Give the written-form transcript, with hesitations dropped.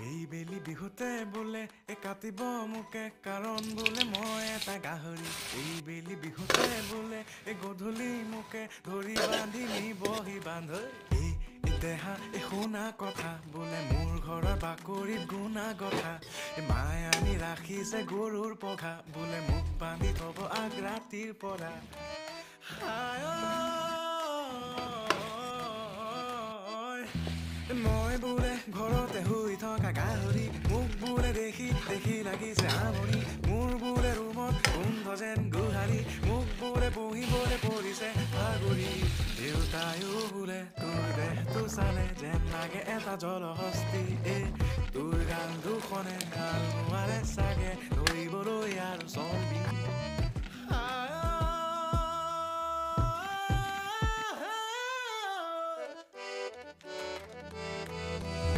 এইবেলি বিহুতে বোলে এ কাটিব মোকে, কাৰণ বোলে মই এটা গাহৰি। এইবেলি বিহুতে বোলে এ গধূলি মোকে ধৰি বান্ধি নিবহি বান্ধ। এই দেহা, এই শুনা কথা, বোলে মোৰ ঘৰৰ বাকৰিত গুণা গথা। মায়ে আনি ৰাখিছে গৰুৰ পঘা, বোলে মোক বান্ধি থব আগ ৰাতিৰ পৰা। মই বোলে ঘৰতে শুই থকা গাহৰি, মোক বোলে দেখি দেখি লাগিছে আমনি। মোৰ বোলে ৰুমত গোন্ধ যেন গোহাৰি, মোক বোলে পুহিবলে পৰিছে ভাগৰি। দেউতায়ো বোলে তোৰ দেহটো চালে যেন লাগে এটা জলহস্তি, এ তোৰ গাল দুখনে গাল নোৱাৰে চাগে ধৰিবলৈ আৰু চৰ্বি।